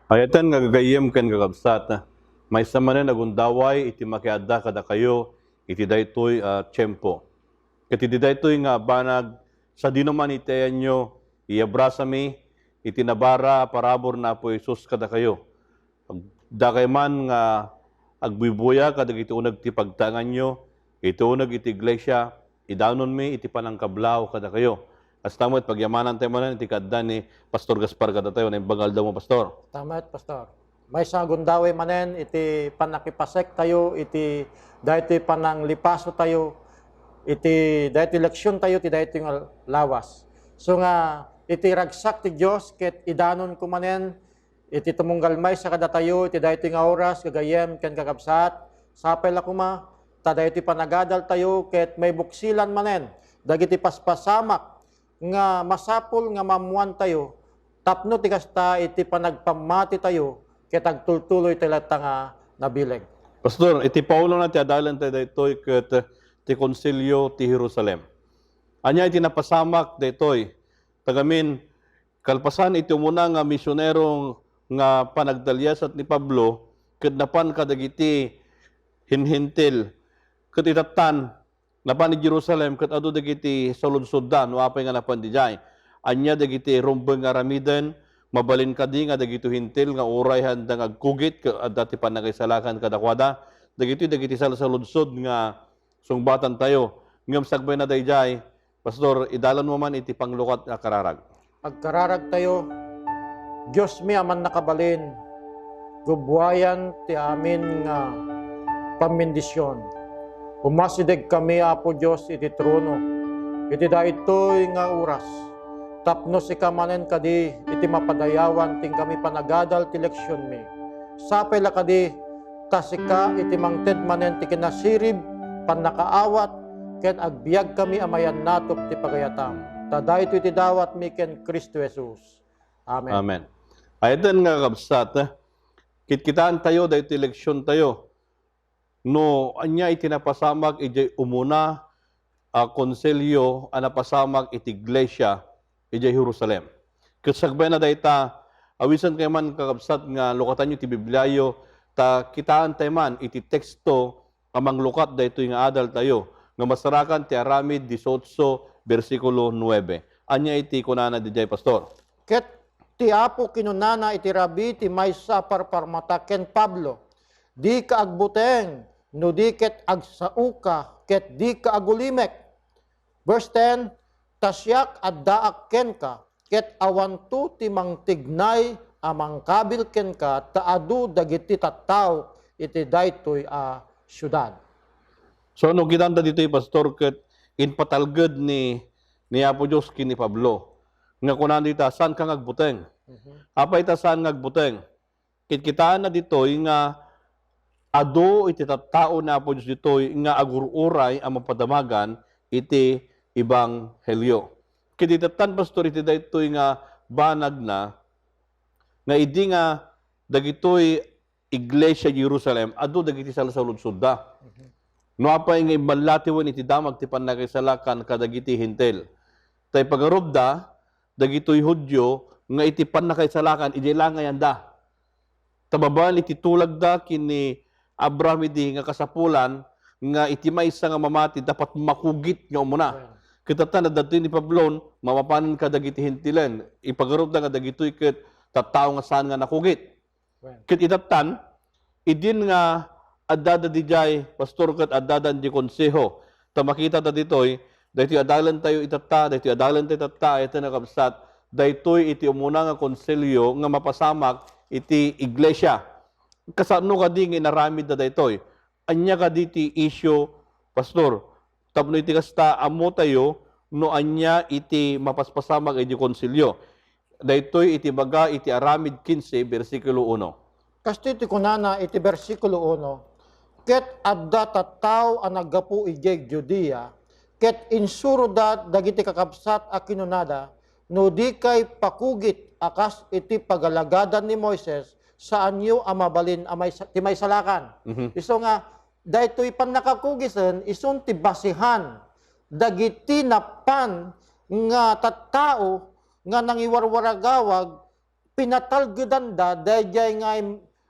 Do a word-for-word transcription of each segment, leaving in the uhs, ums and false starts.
Ay-ayaten nga gagayyem ken kakabsat, maysa manen a gundaway iti makiadda kadakayo iti daytoy a tiempo. Ket iti daytoy nga banag, sadino man iti ayanyo, iyabrasami iti nabara a parabur ni Apo Jesus kadakayo. Dakay man nga agbuybuya kadagiti uneg ti pagtaenganyo, iti uneg iti iglesia, idanonmi iti panangkablaaw kadakayo. Kasta met, pagyamanantayo manen iti kaadda ni Pastor Gaspar kadatayo. Naimbag nga aldawmo, Pastor. Tamet, Pastor. Maysa a gundaway manen iti pannakipasektayo iti daytoy pananglipasotayo iti daytoy leksiontayo ti daytoy nga lawas. So nga, iti ragsak ti Dios ket idanonko manen iti tumunggal maysa kadatayo iti daytoy nga oras, gagayyem ken kakabsat, sapay la koma ta daytoy panagadaltayo ket maibuksilan manen dagiti paspasamak nga masapul nga maammoantayo tapno ti kasta iti panagpammatitayo ket agtultuloytayo latta nga nabileg. Pastor, iti paulona ti adalentayo daytoy ket ti Konsilio ti Jerusalem. Ania iti napasamak daytoy? Tagamin, kalpasan iti umuna nga misionero nga panagdaliasat ni Pablo, ket napan kadagiti Hinhentil, ket itattan, napan id Jerusalem, ket adu dagiti saludsodda no apay nga napan idiay. Ania dagiti rumbeng nga aramiden? Mabalin kadi nga dagiti Hentil nga uray haanda nga agkugit ket adda ti pannakaisalakan kadakuada? Dagitoy dagiti salsaludsod nga sungbatantayo. Ngem sakbayna daydiay, Pastor, idalanmo man iti panglukat a kararag. Agkararagtayo. Diosmi a mannakabalin, gubbuayan ti amin nga pammendision. Umasidegkami, Apo Dios, iti trono, iti daytoy nga oras, tapno sika manen kadi iti mapadayawan ti inkami panagadal ti leksionmi. Sapay la kadi ta sika iti mangted manen ti kinasirib, pannakaawat, ken agbiagkami a mayannatok ti pagayatam. Ta daytoy ti dawatmi ken Cristo Jesus. Amen. Amen. Ay-ayaten nga kakabsat, kitkitaentayo daytoy leksiontayo no ania iti napasamak idiay umuna a konsilio a napasamak iti iglesia idiay Jerusalem. Ket sakbayna dayta, awisenkayo man, kakabsat, nga lukatanyo ti Bibliayo, ta kitaentayo man iti teksto a manglukat daytoy nga adaltayo, nga masarakan ti Aramid dieciocho, bersikulo nuebe. Ania iti kunana didiay, Pastor? Ket ti Apo kinunana iti rabii ti maysa a parparmata ken Pablo, "Dika agbuteng, no di ket agsaoka, ket dika agulimek." Verse ten, "Ta siak addaak kenka, ket awanto ti mangtignay a mangkabil kenka, ta adu dagiti tattaok iti daytoy a siudad." So, no kitanta ditoy, Pastor, ket impatalged ni, ni Apo Dios ken ni Pablo, nga kunana dita, "Saanka nga agbuteng." Mhm. Apay ta saan nga agbuteng? Kitkitaenna ditoy nga adu iti tattao ni Apo Dios ditoy nga agur-uray a mapadamagan iti ebanghelio. Ket itattan, Pastor, iti daytoy nga banagna, nga idi nga dagitoy iglesia Jerusalem, adu dagiti salsaludsodda. Mhm. No apay nga immallatiwen iti damag ti pannakaisalakan kadagiti Hentil. Ta ipagarupda dagitoy Judio nga iti pannakaisalakan, idiay langayanda. Ta babaen iti tulagda ken ni Abraham idi nga kasapulan nga iti maysa nga mamati, dapat makugit nga umuna. Amen. Ket adda ni Pablon, mamapanen kadagiti Hentilen, ipagarupda nga dagitoy ket tattao nga saan nga nakugit. Amen. Ket itattan, idin nga addada didiay, Pastor, ket addada diay konseho. Ta makitata ditoy, daytoy adalentayo itatta, daytoy adalentayo itatta, iti nakabsat, daytoy iti umuna nga konsilio nga mapasamak iti iglesia. Kasano kadi nga inaramidda daytoy? Ania kadi ti issue, Pastor? Tapno iti kasta, ammotayo no ania iti mapaspasamak iti konsilio. Daytoy iti baga iti Aramid kinse, bersikulo uno. Kastoy ti kunana iti bersikulo uno, "Ket adda tattao a naggapu idiay Judea, ket insuroda dagiti kakabsat a kinunada, 'No dikay pakugit a kas iti pagalagadan ni Moises, saanyo a mabalin a maysa-, ti maisalakan.'" Mhm. Isu nga, daytoy pannakakugisen, isun ti basihan dagiti napan nga tattao nga nangiwarwaragawag pinatalgedanda daydiay nga,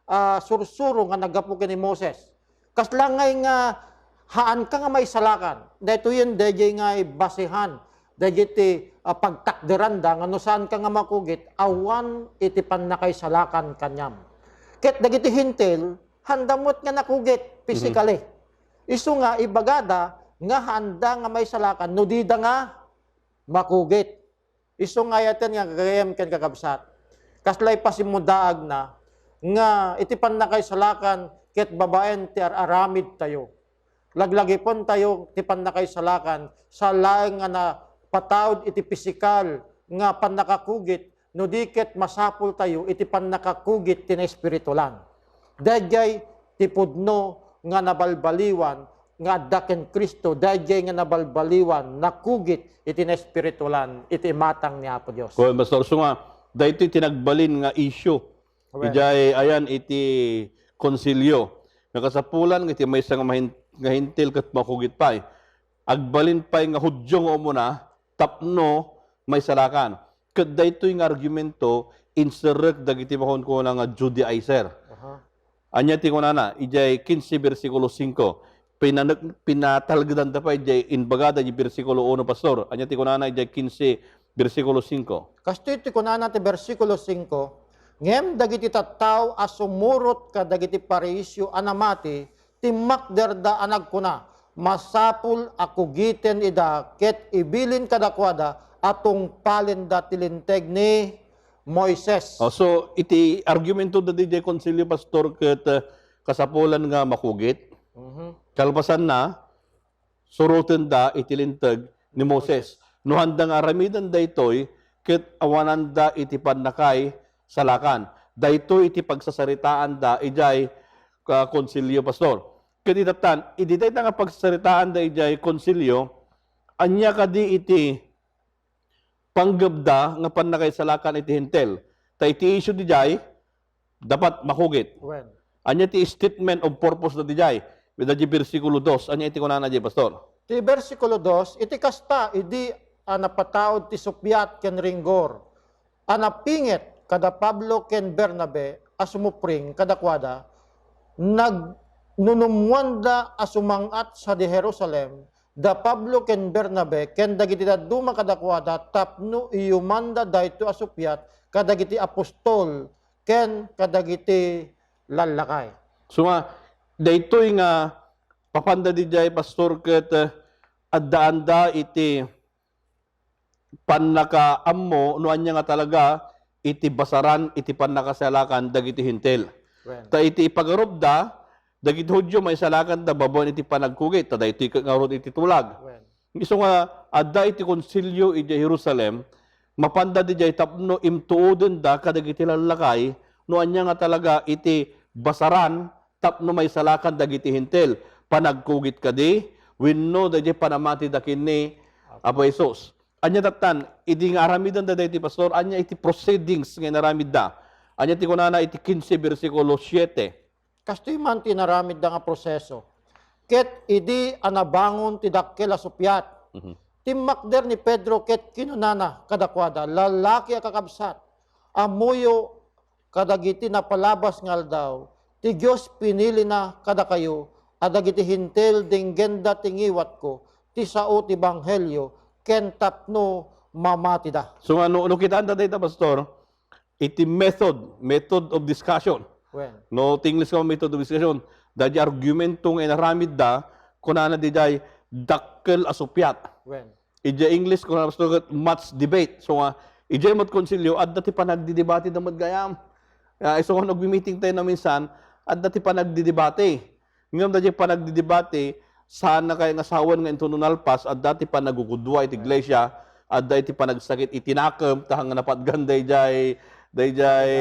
ah, sursuro nga naggapu ken ni Moses. Kasla ngay nga haanka nga maisalakan. Daytoyen daydiay nga basehan dagiti, ah, pagtakderanda nga no saanka nga makugit, awan iti pannakaisalakan kaniam. Ket dagiti Hentil, haanda met nga nakugit physically. Isu nga ibagada nga haanda nga maisalakan no dida nga makugit. Isu nga ayaten nga gagayyem ken kakabsat. Kaslay pasimmudaagna nga iti pannakaisalakan ket babaen ti ar-aramidtayo. Laglagipentayo ti pannakaisalakan, sa laeng nga napataud iti pisikal nga pannakakugit, no di ket masapultayo iti pannakakugit ti naespiritulan. Daydiay ti pudno nga nabalbaliwan nga adda ken Cristo, daydiay nga nabalbaliwan, nakugit iti naespiritulan, iti imatang ni Apo Dios. Kuan, Pastor, so nga, daytoy ti nagbalin nga issue. Well. Idiay, ayan, iti konsilyo. Nga kasapulan nga iti maysa nga mahin-, nga Hentil ket makugit pay. Agbalin pay nga Judio nga umuna, tapno maisalakan. Ket daytoy nga argumento, inserrek dagiti makunkuna nga Judaizer. Aha. Ania ti kunana, idiay kinse bersikulo singko. Pinanek-, pinatalgedanda pay idiay imbagada idiay bersikulo uno, Pastor. Ania ti kunana idiay kinse bersikulo singko? Kastoy ti kunana ti bersikulo singko, ngem dagiti tattao a sumurot kadagiti Fariseo a namati, timmakderda a nagkuna, "Masapul a kugiten ida ket ibilin kadakuada a tungpalenda ti Linteg ni Moises." Oh, so, iti argumento da diay konsilyo, Pastor, ket, eh, kasapulan nga makugit. Mhm. Kalpasanna, surotenda iti Linteg ni Moses. No haanda nga aramiden daytoy, ket awananda iti pannakaisalakan. Daytoy iti pagsasaritaanda idiay, ah, konsilyo, Pastor. Ket itattan, idi dayta nga pagsasaritaanda idiay konsilyo, ania kadi iti panggepda nga pannakaisalakan iti Hentil? Ta iti issue didiay, dapat makugit. Wen. Ania ti statement of purpose da didiay? Ida di bersikulo dos, ania iti kunana di, Pastor? Ti bersikulo dos, iti kasta, idi a napataud ti suppiat ken ringgor, a napinget kada Pablo ken Bernabe a sumupring kadakuada, nagnunummuanda a sumang-at sadi Jerusalem, da Pablo ken Bernabe ken dagiti dadduma kadakuada tapno iyumanda daytoy a suppiat kadagiti apostol ken kadagiti lallakay. So nga, daytoy nga papanda didiay, Pastor, ket, eh, addaanda iti pannakaammo no ania nga talaga iti basaran iti pannakasalakan dagiti Hentil. Wen. Ta iti ipagarupda, dagiti Judio, maisalakanda babaen iti panagkugit, ta daytoy ket ngarud iti tulag. Wen. Isu nga adda iti konsilyo idiay Jerusalem, mapanda didiay tapno imtuodenda kadagiti lallakay no ania nga talaga iti basaran tapno maisalakan dagiti Hentil. Panagkugit kadi wenno daydiay panamatida ken ni Apo Jesus. Ania tattan, idi nga aramidenda daytoy, Pastor, ania iti proceedings nga inaramidda? Ania ti kunana iti kinse, bersikulo siete? Kastoy man ti inaramidda nga proseso. Ket idi a nabangon ti dakkel a suppiat, Mhm. timmakder ni Pedro ket kinunana kadakuada, "Lallaki a kakabsat, ammoyo kadagiti napalabas nga aldaw, ti Dios pinilina kadakayo a dagiti Hentil dinggenda ti ngiwatko, ti sao ti ebanghelio, ken tapno mamatida." So nga, no, no kitaenda dayta, Pastor, iti method, method of discussion. Wen. No, ti English nga method of discussion, daydi argumento nga inaramidda, kunana didiay dakkel a suppiat. Wen. Idiay English, kunana, Pastor, ket much debate. So nga, idiay met konsilyo, adda ti panagdidebatida met gayam. Ah, isu nga no agmi-meeting tayo na minsan, adda ti panagdidebate. Ngem daydiay panagdidebate, saan na kay nga sawen nga intono nalpas, adda ti panagugudua iti iglesia, adda iti panagsakit iti nakem, ta nga napatgan daydiay, daydiay,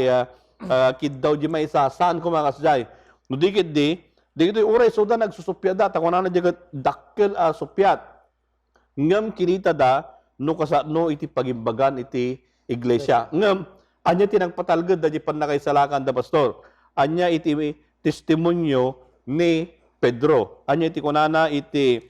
ah, ah, kiddaw di maysa, saan koma kasdiay. No di ketdi, dagitoy uray isuda nagsusuppiatda, ta kunana di ket dakkel a suppiat. Ngem kinitada no kasano iti pagimbagan iti iglesia. Ngem, ania ti nagpatalged daydi pannakaisalakanda, Pastor? Ania iti testimonio ni Pedro? Ania iti kunana iti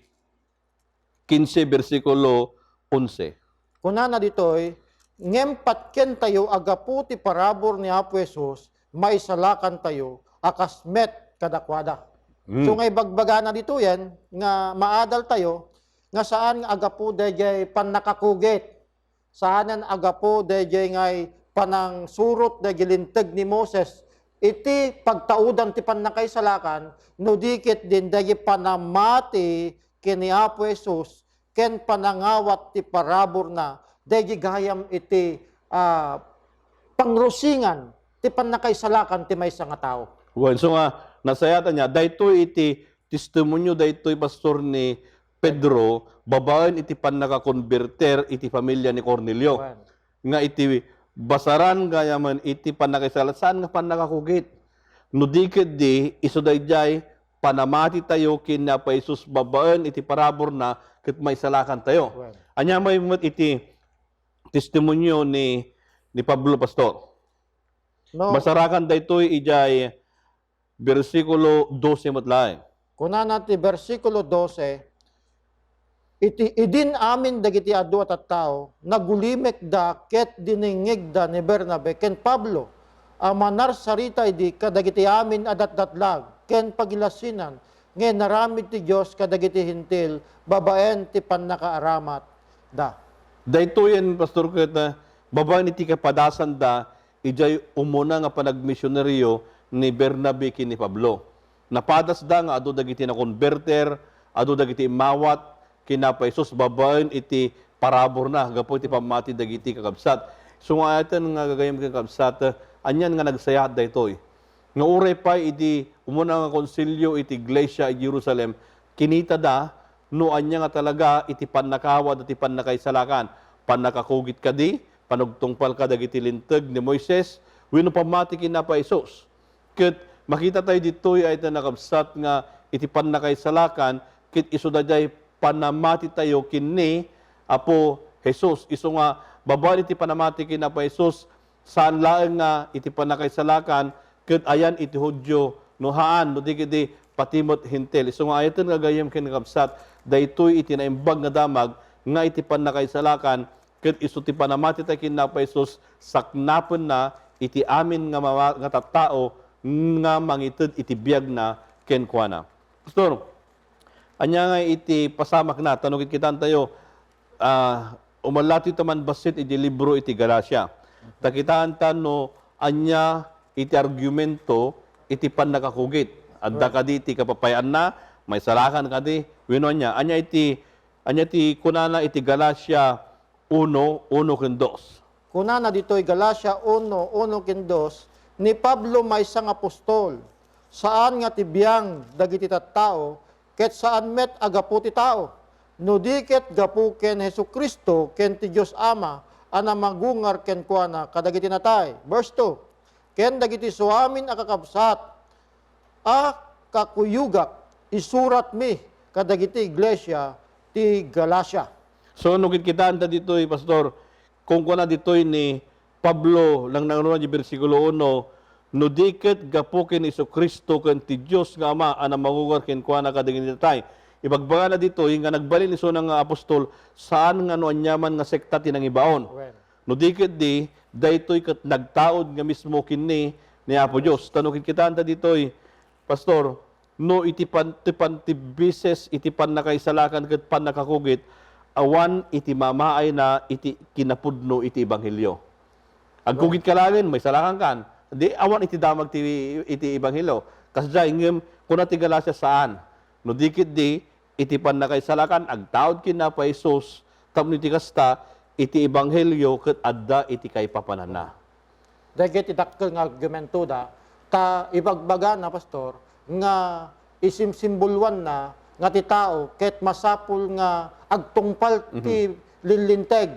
kinse, bersikulo onse? Kunana ditoy, Ngem patken tayo a gapu ti parabur ni Apo Jesus, maisalakan tayo a kas met kadakuada. Mm. So, nga ibagbagana ditoyen nga maadal tayo nga saan nga agapu dayjay pannakakugit. Saanen agapu dayjay ngay panangsurot dayjay Linteg ni Moses iti pagtaudan ti pannakaisalakan, no di ket din dayjay panamati ken ni Apo Jesus ken panangawat ti paraburna, dayjay gayam iti, ah, pangrusingan ti pannakaisalakan ti maysa nga tao. Wen, so nga, nasayaat ania, daytoy iti testimonio daytoy, Pastor, ni Pedro, babaen iti pannakakonbertir iti familia ni Cornelio. Wen. Nga iti basaran gayamen iti pannakaisala-, saan nga pannakakugit. No di ketdi, isu daydiay, panamati tayo ken ni Apo Jesus babaen iti paraburna ket maisalakan tayo. Wen. Ania may met iti testimonio ni, ni Pablo, Pastor? No. Masarakan daytoy idiay bersikulo dose met laeng. Kunana ti bersikulo dose, iti, idin amin dagiti adu a tattao, nagulimekda ket diningngegda ni Bernabe ken Pablo a manarsarita idi kadagiti amin a datdatlag ken pagilasinan nga inaramid ti Dios kadagiti Hentil babaen ti pannakaaramatda. Daytoyen, Pastor, ket, ah, babaen iti kapadasanda, idiay umuna nga panagmisionario ni Bernabe ken ni Pablo. Napadasda nga adu dagiti nakonbertir, adu dagiti immawat ken ni Apo Jesus babaen iti paraburna gapu iti pammati dagiti kakabsat. Isu nga ayaten nga gagayyem ken kakabsat, anian nga nagsayaat daytoy. Nga uray pay idi umuna nga konsilio iti iglesia iti Jerusalem, kinitada no ania nga talaga iti pannakaawat ti pannakaisalakan, pannakakugit kadi, panagtungpal kadagiti Linteg ni Moises, wenno pammati ken ni Apo Jesus. Ket makita tayo ditoy a iti nakabsat nga iti pannakaisalakan, ket isu daydiay panamati tayo ken ni Apo Jesus. Isu nga babaen iti panamati ken ni Apo Jesus, saan laeng nga iti pannakaisalakan ket ayan iti Judio, no haan, no di ketdi pati met Hentil. Isu nga ayaten nga gagayyem ken kakabsat, daytoy iti naimbag nga damag nga iti pannakaisalakan ket isu ti panamati tayo ken ni Apo Jesus saknapenna iti amin nga mawa-, nga tattao nga mangited iti biagna kenkuana. Pastor, ania nga iti pasamakna? Ta no kikitaentayo, ah, umallatoy ta man bassit iti libro iti Galacia. Ta kitaenta no ania iti argumento iti pannakakugit. Adda Right. kadi iti kapapayaanna, maisalakan kadi, wenno ania? Ania iti, ania ti kunana iti Galacia uno, uno ken dos. Kunana ditoy Galacia uno, uno ken dos, ni Pablo maysa nga apostol, saan nga ti biang dagiti tattao, ket saan met a gapu ti tao, no di ket gapu ken Jesu-Cristo ken ti Dios Ama a namagungar kenkuana kadagiti natay. Verse two, ken dagiti isuamin a kakabsat a kakuyogak, isuratmi kadagiti iglesia ti Galacia. So, no kitkitaenta ditoy, Pastor, kunkuana ditoy ni Pablo, nangnangruna di bersikulo uno, "No di ket gapu ken Jesu-Cristo ken ti Dios nga Ama a namagungar kenkuana kadagiti natay." Ibagbagana ditoy nga nagbalin isuna nga apostol, saan nga no aniaman nga sekta ti nangibaon. Wen. No di ketdi, daytoy ket nagtaud nga mismo ken ni, ni Apo Dios. Ta no kitkitaenta ditoy, Pastor, no iti pan-, ti pan-, ti bises iti pannakaisalakan ket pannakakugit, awan iti mamaayna iti kinapudno iti ebanghelio. Agkugit ka laengen, maisalakankan. Di, awan iti damag ti, iti ebanghelio. Kasdiay, ngem, kuna ti Galacia, saan. No di ketdi, iti pannakaisalakan, agtaud ken ni Apo Jesus, tapno iti kasta, iti ebanghelio ket adda iti kaipapananna. Dagiti dakkel nga argumentoda, ta ibagbagana, Pastor, nga isimsimboloanna nga ti tao ket masapul nga agtungpal Mhm. ti lillinteg,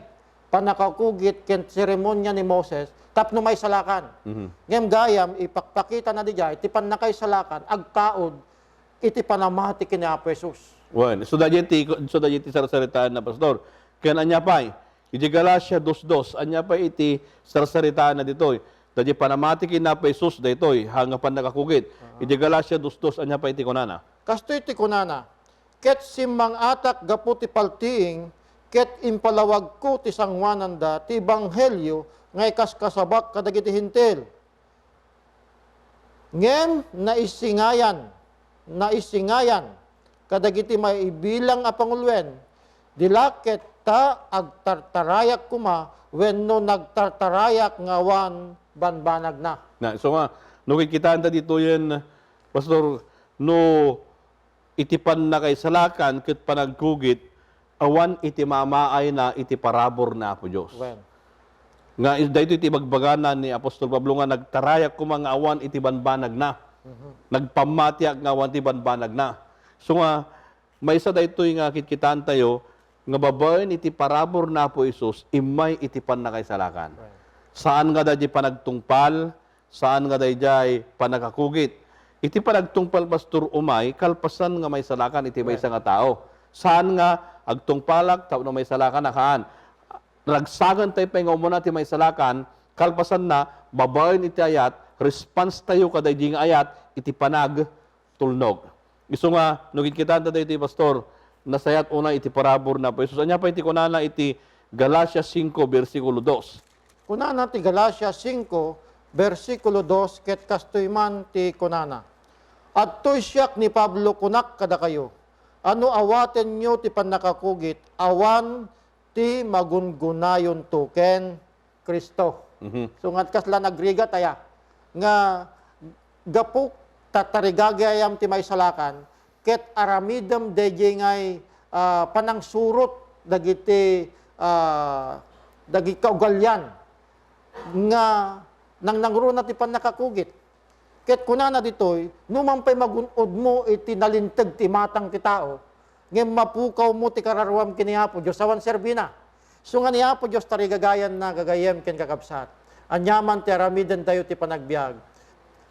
pannakakugit ken seremonia ni Moses tapno maisalakan. Mhm. Ngem gayam, ipakpakitana didiay ti pannakaisalakan agtaud iti panamati ken ni Apo Jesus. Wen, isu daydiay ti, isu daydiay ti sarsaritaanna, Pastor. Ken ania pay, iti Galacia dos dos, ania pay iti sarsaritaanna ditoy? Daydiay panamati ken ni Apo Jesus daytoy, ha, nga pannakakugit. Aha. Iti Galacia dos dos, ania pay iti kunana? Kastoy ti kunana, "Ket simmang-atak gapu ti paltiing, ket impalawagko ti sanguananda ti ebanghelio nga ikaskasabak kadagiti Hentil. Ngem naisingayan, naisingayan kadagiti maibilang a panguloen, di la ket ta agtartarayak koma wenno nagtartarayak nga awan banbanagna. Na, so nga, no kitkitaenta ditoyen, Pastor, no iti pannakaisalakan ket panagkugit, awan iti mamaayna iti parabur ni Apo Dios. Wen. Nga is-, daytoy iti ibagbagana ni Apostol Pablo nga, "Nagtarayak koma nga awan iti banbanagna. Mhm. Nagpammatiak nga awan ti banbanagna." So nga, maysa daytoy nga kitkitaentayo nga babaen iti parabur ni Apo Jesus, immay iti pannakaisalakan. Wen. Saan nga daydi panagtungpal, saan nga daydiay pannakakugit. Iti panagtungpal, Pastor, umay kalpasan nga maisalakan iti maysa nga tao. Saan nga agtungpalak tapno maisalakan a haan. Ragsagentayo pay nga umuna ti maisalakan, kalpasanna, babaen iti ayat, response tayo kadaydi nga ayat iti panag tulnog. Isu nga, no kitkitaenta daytoy, Pastor, nasayat unay iti parabur ni Apo Jesus. Ania pay ti kunana iti Galacia cinco, bersikulo dos? Kunana ti Galacia cinco, bersikulo dos, ket kastoy man ti kunana, "Adtoy siak ni Pablo, kunak kadakayo, a no awatenyo ti pannakakugit, awan ti magungunayonto ken Cristo." Mhm. So, nga kasla nagrigat aya nga gapu ta tarigagayam ti maisalakan, ket aramidem daydiay ngay, ah, panangsurot dagiti, ah, dagiti kaugalian nga nangnangruna ti pannakakugit. Ket kunana ditoy, "No man pay magun-odmo iti nalinteg ti imatang ti tao, ngem mapukawmo ti kararuam ken ni Apo Dios, awan serbina." So nga ni Apo Dios tarigagayanna, gagayyem ken kakabsat. Aniaman ti aramidentayo ti panagbiag,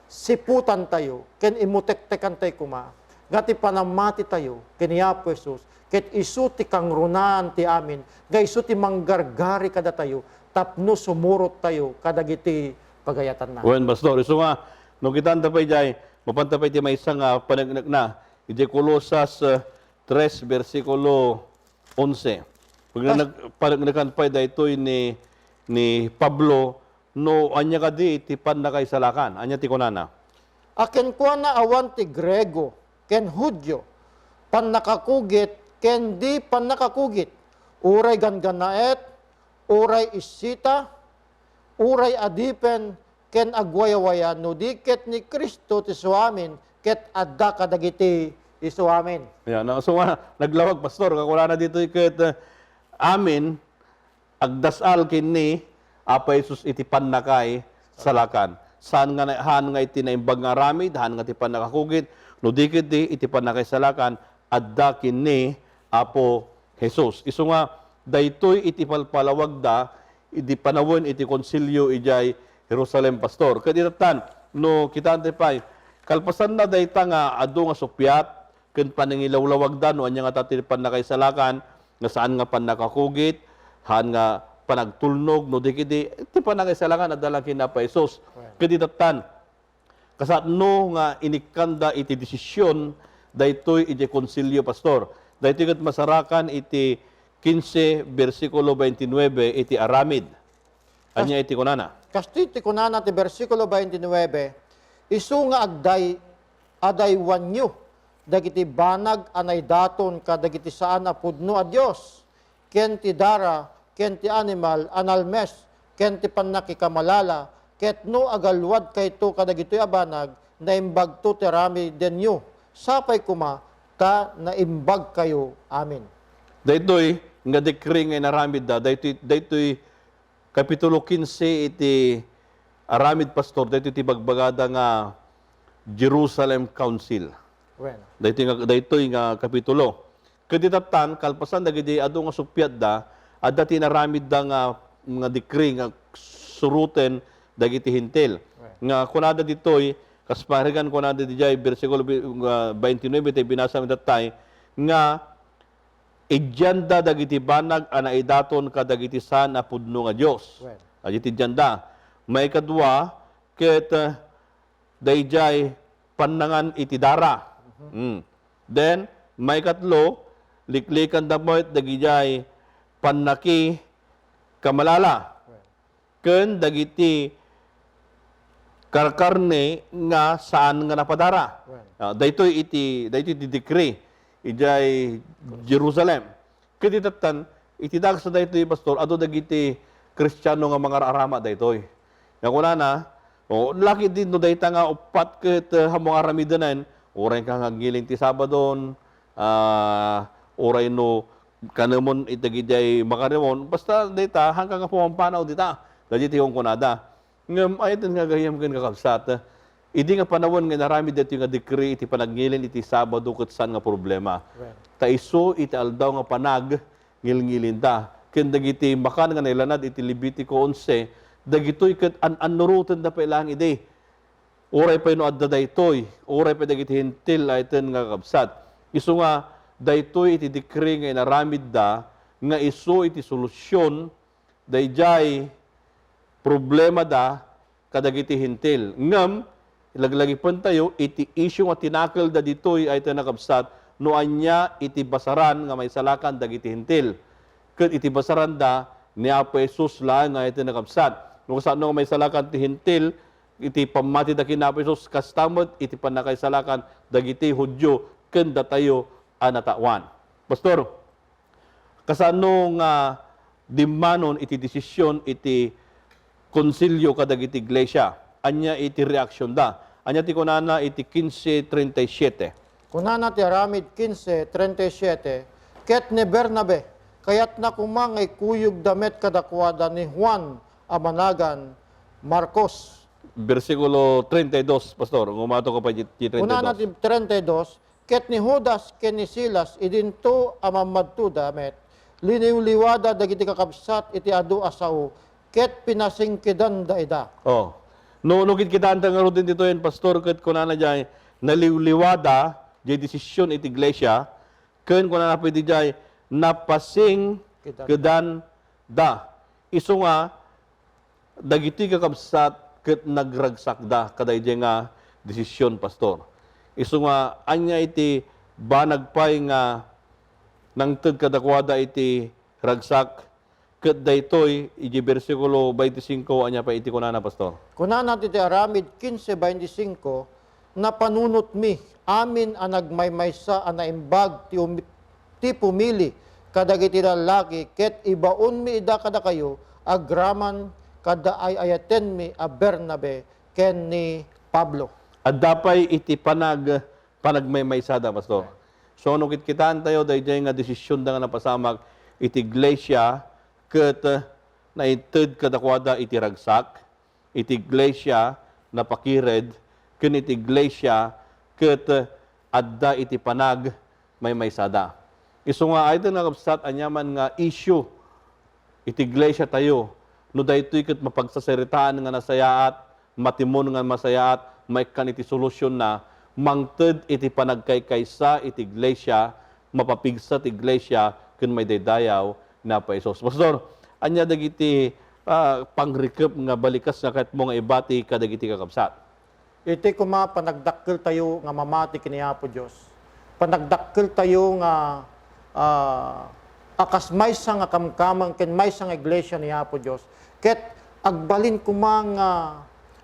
siputantayo ken imutektekantayo koma nga ti panammatitayo ken ni Apo Jesus ket isu ti kangrunaan ti amin, nga isu ti manggargari kadatayo tapno sumurottayo kadagiti pagayatanna. Wen, Pastor, isu nga, no kitaenta pay jay, mapanta pay ti maysa nga paneknekna, idiay Colosas, eh, tres, bersikulo onse. Pag-, kas- nag-, paneknekan pay daytoy ni, ni Pablo, no ania kadi ti pannakaisalakan? Ania ti kunana? A kenkuana awan ti Griego ken Judio, pannakakugit ken di pannakakugit, uray ganggannaet, uray issita, uray adipen ken agwayawaya, no di ket ni Cristo ti isuamin ket adda kadagiti isuamin. Yan, no? So, ah, naglawag, Pastor, nga kunana ditoy ket, eh, amin, agdasal ken ni Apo Jesus iti pannakaisalakan. Saan nga na-, haan nga iti naimbag nga aramid, haan nga ti pannakakugit, no di ket di iti pannakaisalakan, adda ken ni Apo Jesus. Isu nga, daytoy iti palpalawagda, idi panawen iti konsilio idiay Jerusalem, Pastor. Ket itatta, no kitaentayo pay, kalpasanna dayta nga adu nga suppiat ken panangilawlawagda no ania ngata ti pannakaisalakan, nga saan nga pannakakugit, haan nga panagtulnog, no di ket di, ti pannakaisalakan adda laeng ken ni Apo Jesus. Ket itatta, kasano nga inikkanda iti desisyon daytoy idiay konsilio, Pastor? Daytoy ket masarakan iti kinse, bersikulo twenty-nine iti aramid. Ania iti kunana? Kastoy ti kunana ti bersikulo twenty-nine, "Isu nga agday-, adaywanyo dagiti banag a naidaton kadagiti saan a pudno a dios, ken ti dara, ken ti animal a nalmes, ken ti pannakikamalala, ket no agalwadkayto kadagitoy a banag, naimbagto ti aramidenyo. Sapay koma ta naimbagkayo amin." Daytoy nga decree nga inaramidda, daytoy, daytoy Kapitulo kinse iti aramid, Pastor, daytoy ti bagbagada nga Jerusalem Council. Wen. Daytoy nga, daytoy nga kapitulo. Ket itatta, kalpasan dagiti adu nga suppiatda, adda ti inaramidda nga, nga decree nga suroten dagiti Hentil. Wen. Nga kunada ditoy, kas parigan kunada didiay, bersikulo bi-, nga twenty-nine, ti binasa mi tattay, nga idianda dagiti banag a naidaton kadagiti saan a pudno nga dios. Wen. Adi ti idianda. Maikadua, ket, eh, daydiay pannangan iti dara. Mhm. Mm. Then, maikatlo, liklikanda met dagidiay pannakikamalala ken dagiti karkarne nga saan nga napadara. Wen. Ah, daytoy iti, daytoy iti decree idiay Jerusalem. Ket itatta, iti dagus daytoy, Pastor, adu dagiti Kristiano nga mangar-arama daytoy. Nga kunana, o, laki din no dayta nga uppat ket, eh, ammo nga aramidenen, uray ka nga agngilin ti Sabadon, ah, uray no kanemon iti dagidiay makarimon, basta dayta, haanka nga pumampanaw dita, dagiti kunkunada. Ngem ayaten nga gayyem ken kakabsat, idi nga panawen nga inaramid daytoy nga decree iti panagngilin iti Sabado ket saan nga problema. Well. Ta isu iti aldaw nga panag ngilngilinda. Ken dagiti makan nga nailanad iti Levitico onse, dagitoy ket an-annurotenda pay laeng idi. Uray pay no adda daytoy, uray pay dagiti Hentil, ayaten nga kakabsat. Isu nga daytoy iti decree nga inaramidda nga isu iti solusion daydiay problemada kadagiti Hentil. Ngem, laglagipentayo iti issue nga tinakelda ditoy, ayaten nga kakabsat, no ania iti basaran nga maisalakan dagiti Hentil. Ket iti basaranda ni Apo Jesus laeng, ayaten nga kakabsat. No kasano nga maisalakan ti Hentil iti pammatida ken ni Apo Jesus, kasta met iti pannakaisalakan dagiti Judio ken datayo a natawan. Pastor, kasano nga dimmanon iti desisyon iti konsilio kadagiti iglesia? Ania iti reaksionda? Ania ti kunana iti kinse treinta y siete? Kunana ti Aramid kinse treinta y siete, ket ni Bernabe, kayatna koma nga ikuyogda met kadakuada ni Juan a managan Marcos. Bersikulo treinta y dos, Pastor. Ngumato ka pa ti, ti treinta y dos. Kunana ti treinta y dos, ket ni Judas ken ni Silas idinto a mammadtoda met, liniwliwada dagiti kakabsat iti adu a sao, ket pinasingkedanda ida. Oh. No, no kitkitaanta ngaruden ditoy, Pastor, ket kunana diay, naliwliwada diay desisyon iti iglesia, ken kunana pay diay, napasingkedanda. Isu nga, dagiti kakabsat ket nagragsakda kadaydiay nga desisyon, Pastor. Isu nga, ania iti banag pay nga nangted kadakuada iti ragsak, ket daytoy, iti bersikulo twenty-five, ania pay iti kunana, Pastor? Kunana ti, ti Aramid quince veinticinco, "Napanunotmi amin a nagmaymaysa a naimbag ti umi-, ti pumili kadagiti lallaki, ket ibaonmi ida kadakayo agraman kadda ay-ayatenmi a Bernabe ken ni Pablo." Adda pay iti panag-, panagmaymaysada, Pastor. So, no kitkitaentayo, daydiay nga desisionda nga napasamak iti iglesia, ket, eh, naited kadakuada iti ragsak, iti iglesia napakired, ken iti iglesia ket, eh, adda iti panagmaymaysada. Isu nga, ayaten nga kakabsat, aniaman nga issue iti iglesia tayo, no daytoy ket mapagsasaritaan nga nasayaat, matimon nga masayaat, maikkan iti solutionna, mangted iti panagkaykaysa iti iglesia, mapapigsa ti iglesia ken maidaydayaw ni Apo Jesus. Pastor, ania dagiti, ah, pangrikep nga balikas nga kayatmo nga ibati kadagiti kakabsat? Iti koma panagdakkeltayo nga mamati ken ni Apo Dios, panagdakkeltayo nga, ah, a kas maysa nga kamkameng ken maysa nga iglesia ni Apo Dios, ket agbalin koma nga,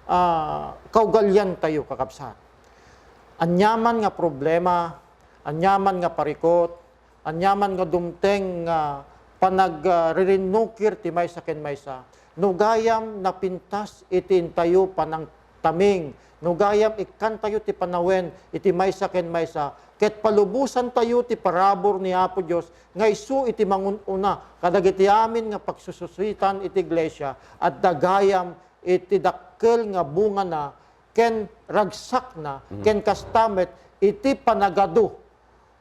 ah, kaugaliantayo, kakabsat. Aniaman nga problema, aniaman nga parikut, aniaman nga dumteng nga panag-, ah, ririnnukir ti maysa ken maysa. No gayam napintas iti intayo panangtaming, no gayam ikkantayo ti panawen iti maysa ken maysa, ket palubosantayo ti parabur ni Apo Dios nga isu iti mangun-una kadagiti amin nga pagsususitan iti iglesia, adda gayam iti dakkel nga bungana ken ragsakna, ken kasta met iti panagadu.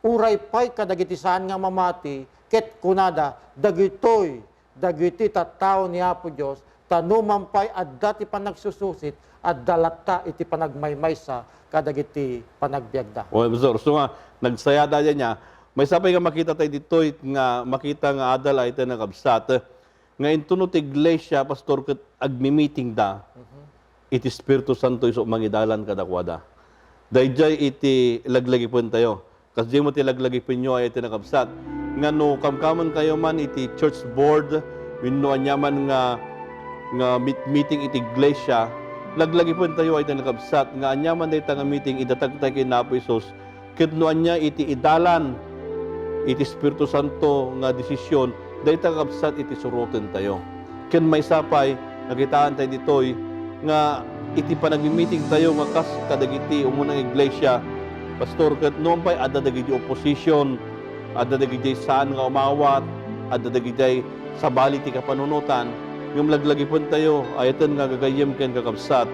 Uray pay kadagiti saan nga mamati, ket kunada, "Dagitoy, dagiti tattao ni Apo Dios, ta numan pay adda ti panagsususit, adda latta iti panagmaymaysa kadagiti panagbiagda." O, Pastor, so nga, nagsayada diay nga, maysa pay nga makita tayo ditoy, nga makita nga adal ay tayo nakabsat, nga intono ti iglesia, Pastor, ket agmi-meetingda, iti Espiritu Santo isu mangidalan kadakuada. Daydiay iti laglagipentayo. Kasdiay met ti laglagipenyo ay iti nakabsat. nga no kamkamentayo man iti church board wenno aniaman nga, nga meet-, meeting iti iglesia, laglagipentayo ay kakabsat nga aniaman dayta nga meeting, idatagtay ken Apo Jesus, ket no ania iti idalan iti Espiritu Santo nga desisyon, dayta kakabsat iti surotentayo. Ken maysa pay, nakitaentayo ditoy nga iti panagmi-meetingtayo nga kas kadagiti umuna nga iglesia, pastor, ket numan pay adda dagiti opposition, adda dagiti saan nga umawat, adda dagiti sabali ti kapanunotan, ngem laglagipentayo, ayaten nga gagayyem ken kakabsat,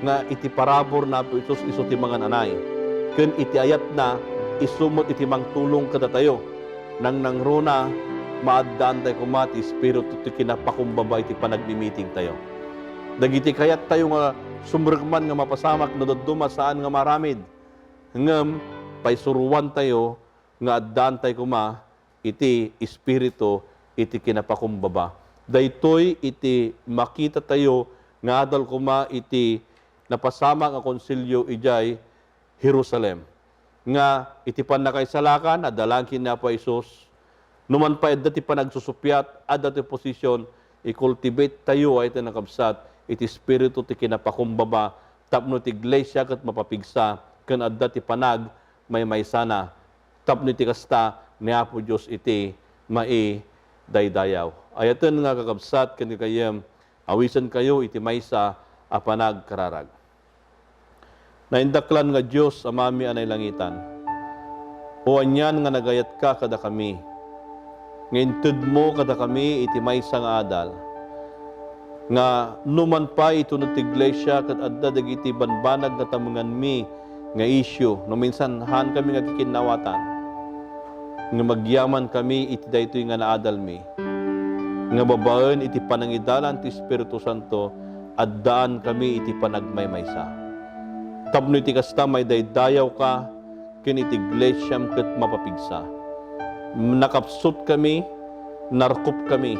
nga iti parabur ni Apo Jesus isu ti mangan-anay, ken iti ayatna, isu met iti mangtulong kadatayo. Nangnangruna, maaddaantay koma ti Espiritu ti kinapakumbaba iti panagmi-meetingtayo. Dagiti kayattayo nga sumrekman nga mapasamak no dadduma saan nga maaramid, ngem paisuroantayo nga addaantay koma iti Espiritu iti kinapakumbaba. Daytoy iti makitatayo nga adal koma iti napasamak nga konsilio idiay Jerusalem, nga iti pannakaisalakan, adda laeng ken ni Apo Jesus. Numan pay adda ti panagsusuppiat, adda ti opposition, i-cultivate tayo ay ti nakabsat iti Espiritu ti kinapakumbaba tapno ti iglesia ket mapapigsa ken adda ti panagmaymaysana. Tapno iti kasta, ni Apo Dios iti maidaydayaw. Ayaten nga kakabsat ken gagayyem, awisenkayo iti maysa a panagkararag. Naindaklan nga Dios, Amami a nailangitan, o anian nga nagayatka kadakami, nga intedmo kadakami iti maysa nga adal, nga numan pay itunod ti iglesia ket adda dagiti banbanag nga tamenganmi nga isyu, no minsan haankami nga kikinnawatan, ngem agyamankami iti daytoy nga naadalmi, nga babaen iti panangidalan ti Espiritu Santo, addaankami iti panagmaymaysa. Tapno iti kasta, maidaydayawka ken iti iglesiam ket mapapigsa. Nakapsutkami, narkopkami,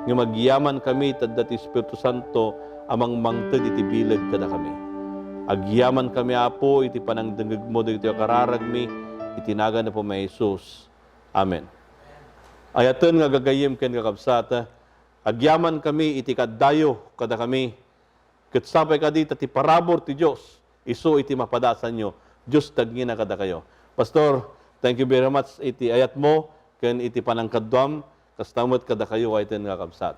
ngem agyamankami ta adda ti Espiritu Santo a mangmangted iti bileg kadakami. Agyamankami, Apo, iti panangdengngegmo dagitoy a kararagmi, iti nagan ni Apo Jesus. Amen. Ayaten nga gagayyem ken kakabsat, agyamankami iti kaaddayo kadakami, ket sapay kadi ta ti parabur ti Dios isu iti mapadasanyo. Dios ti agngina kadakayo. Pastor, thank you very much iti ayatmo ken iti panangkaduam, kasta met kadakayo, ayaten nga kakabsat.